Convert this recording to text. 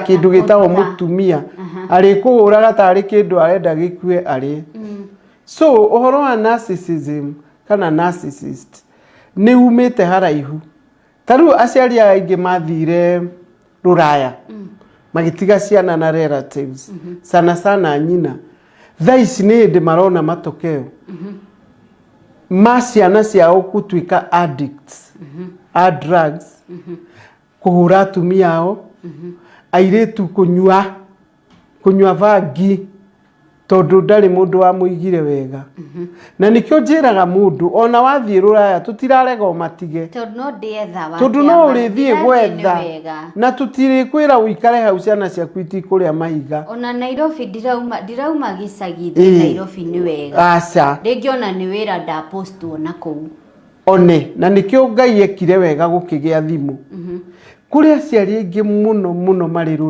Kĩndũ gĩtagwo Kũruta. Mũtumia arĩkũhũraga tarĩ kĩndũ arenda gĩkue arĩe. So ũhoro wa narcissism kana narcissist nĩ umĩte haraihu. Ta rĩu aciari aya aingĩ mathire rũraya magĩtiga ciana na relatives, sana sana nyina. Thaa ici nĩ hĩndĩ marona matokeo ma ciana ciao gũtuĩka addicts a drugs, kũhũra atumia ao, airĩtu kũnyua bangi, tondũ ndarĩ mũndũ wamũigire wega. Na nĩkĩo njĩraga mũndũ, ona wathiĩ rũraya, tũtirarega ũmatige. Tondũ no ndĩetha wa Tondũ no kĩama. ũrĩthiĩ Ndĩrathiĩ nĩ gwetha wega. Na tũtirĩkwĩra ũikare hau, ciana ciaku itikũrĩa mahiga. Ona Nairobi ndirauma gĩcagi thiĩ Nairobi nĩ wega. Aca. Rĩngĩ ona nĩ wĩra ndapostwo na kũu. One na nĩkĩo Ngai ekire wega gũkĩgĩa thimũ. Kũrĩ aciari aingĩ mũno mũno marĩ